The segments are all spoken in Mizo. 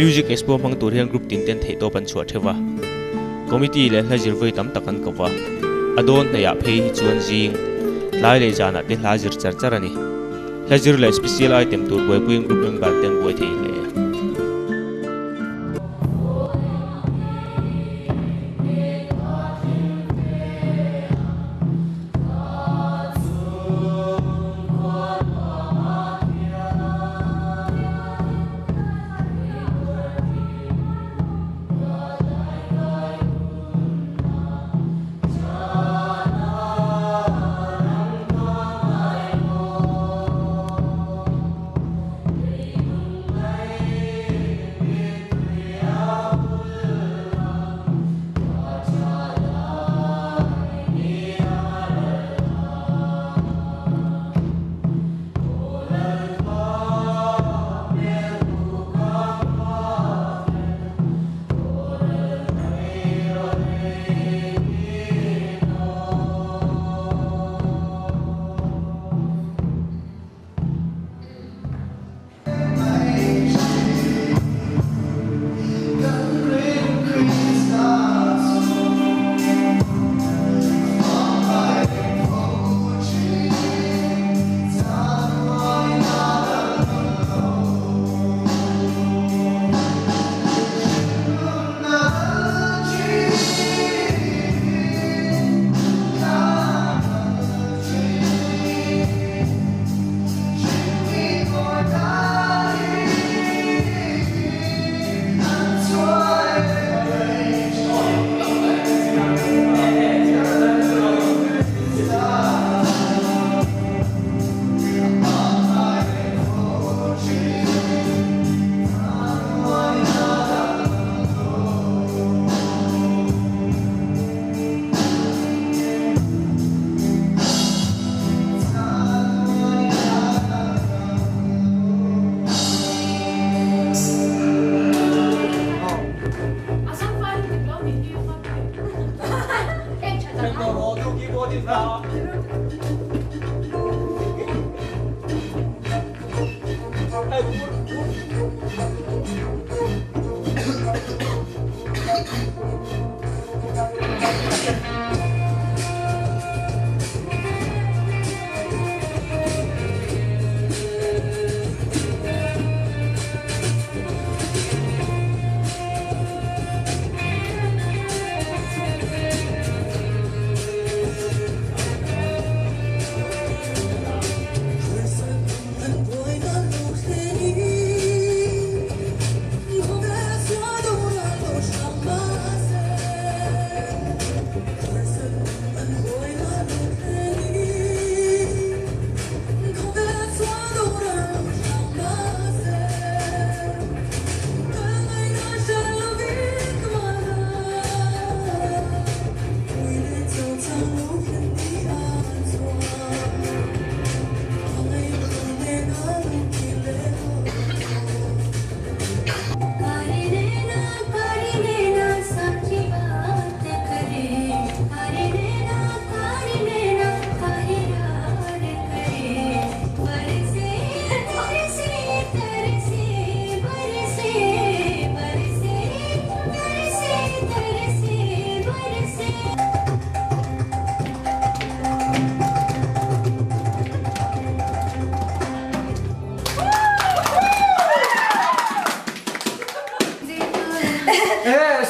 Music Expo hmang tur hian group tin ten theihtawp an chhuah theuh a. Committee leh hla zir vawi tam tak an ko va. A dawn hnaihah phei hi chuan zing, tlai leh zanah te hla zir char char a ni. Hla zir leh special item tur buaipuiin group member te an buai thei hle.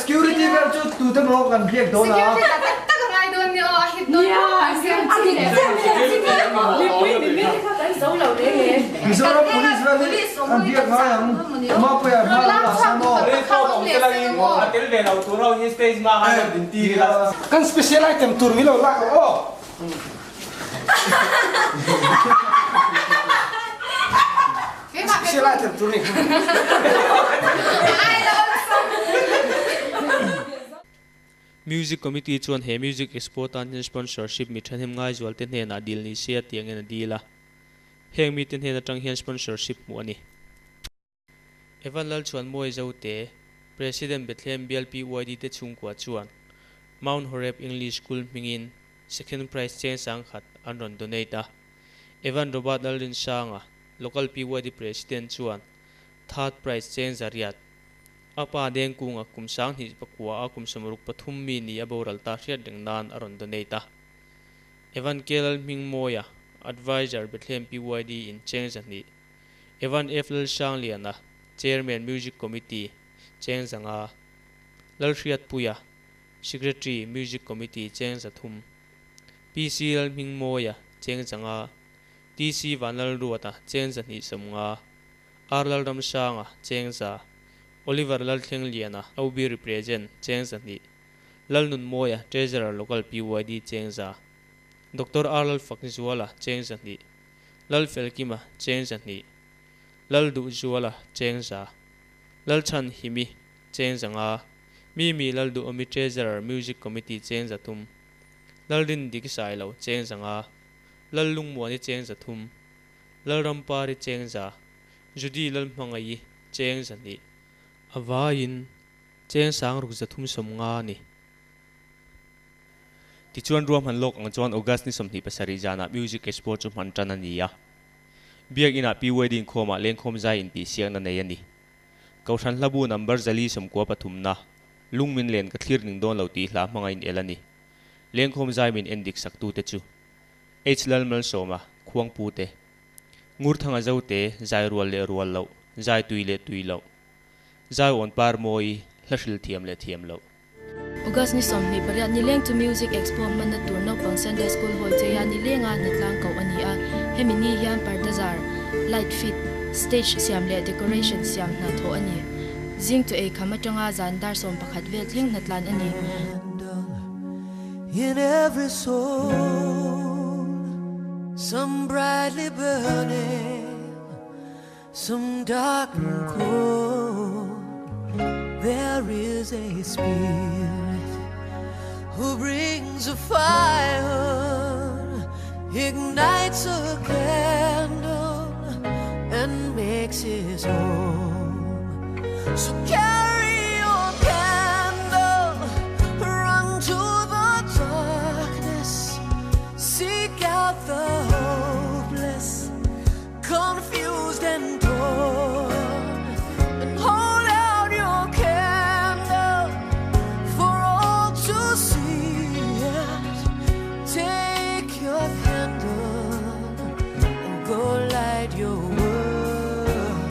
Security vel chu tute maw kan biak dawn a. Security tak tak a ngai dawn nia aw, a hit dawn khawp mai sia. Mizoram police vel hi an biak ngai ang. Mapuia hma lo la sa maw. Kan special item tur mi lo lak rawh aw. Special item tur ni. Music Committee chuan he Music Expo tan hian sponsorship mi thahnem ngaizual te hnenah dil ni se a tih angin a dil a. Heng mite hnen atang hian sponsorship hmuh a ni. Evan Lalchhuanmuai Zote, President Bethlehem Bial PYD te chhungkua chuan Mount Horeb English School hmingin Second Prize cheng sangkhat an rawn donate a. Evan Robert Lalrinsanga, Local PYD President chuan Third Prize cheng zariat. A pa Dengkunga kum 2009 a kum 63 mi ni a boral ta hriat reng nan a rawn donate a. Evan K Lalhmingmawia, Adviser, Bethlehem PYD in cheng 200. Evan F Lalsangliana, Chairman, Music Committee, cheng 500. Lalhriatpuia, Secretary, Music Committee, cheng 300. PC Lalhmingmawia, cheng 500. TC Vanlalruata, cheng 250. R Lalramsanga, cheng 100. Oliver Lalthlengliana, OB Represent, cheng 200. Lalnunmawia, Treasurer, Local PYD, cheng 100. Doctor R Lalfakzuala, cheng 200. Lalfelkima, cheng 200. Lalduhzuala, cheng 100. Lalchhanhimi, cheng 500. Mimi Lalduhawmi, Treasurer, Music Committee, cheng 300. Lalrindikisailo, cheng 500. Lallungmuani, cheng 300. Lalrampari, cheng 100. Judy Lalhmangaih, cheng 200. A vaiin cheng 6350 ni. Tichuan ruahman lawk ang chuan August ni 27 zanah Music Expo chu hman tan a ni a. Biak inah PYD inkhawmah lengkhawm zai intihsiakna nei a ni. Kohhran hlabu number 493 na Lungmin len ka thlir ning dawn lo tih hla hmanga in el a ni. Lengkhawm zai min en dik sak tute chu H Lalmalsawma, Khuangpu te, Ngurthanga Zote, zai rual leh rual loh, zai tui leh tui loh, zai awn par mawi, hla hril thiam leh thiam loh. August ni 28 nileng chu Music Expo hmanna tur naupang Sunday School Hall cheia nilenga hnatlang koh a ni a. Hemi ni hian parda zar, light fit, stage siam leh decoration siam hna thawh a ni. Zing chu ei kham atanga zan dar 11 vel thleng hnatlan a ni. In every soul, some brightly burning, some dark and cold. There is a spirit who brings a fire, ignites a candle, and makes his home. So carry your candle, run to the darkness, seek out the hopeless, confused and torn, and hold out your candle for all to see it. Take your candle and go light your world.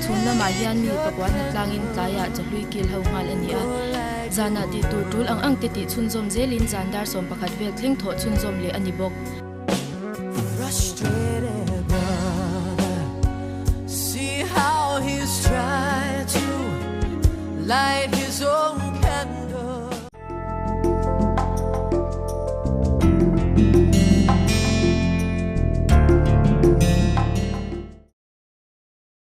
Chhun lamah hian mi pakua hnatlangin tlaiah chahlui kil ho nghal a ni a. Zanah tih tur tul ang ang te tih chhunzawm zelin zan dar 11 vel thleng thawh chhunzawm leh a ni bawk. Frustrated brother, see how he's tried to light his own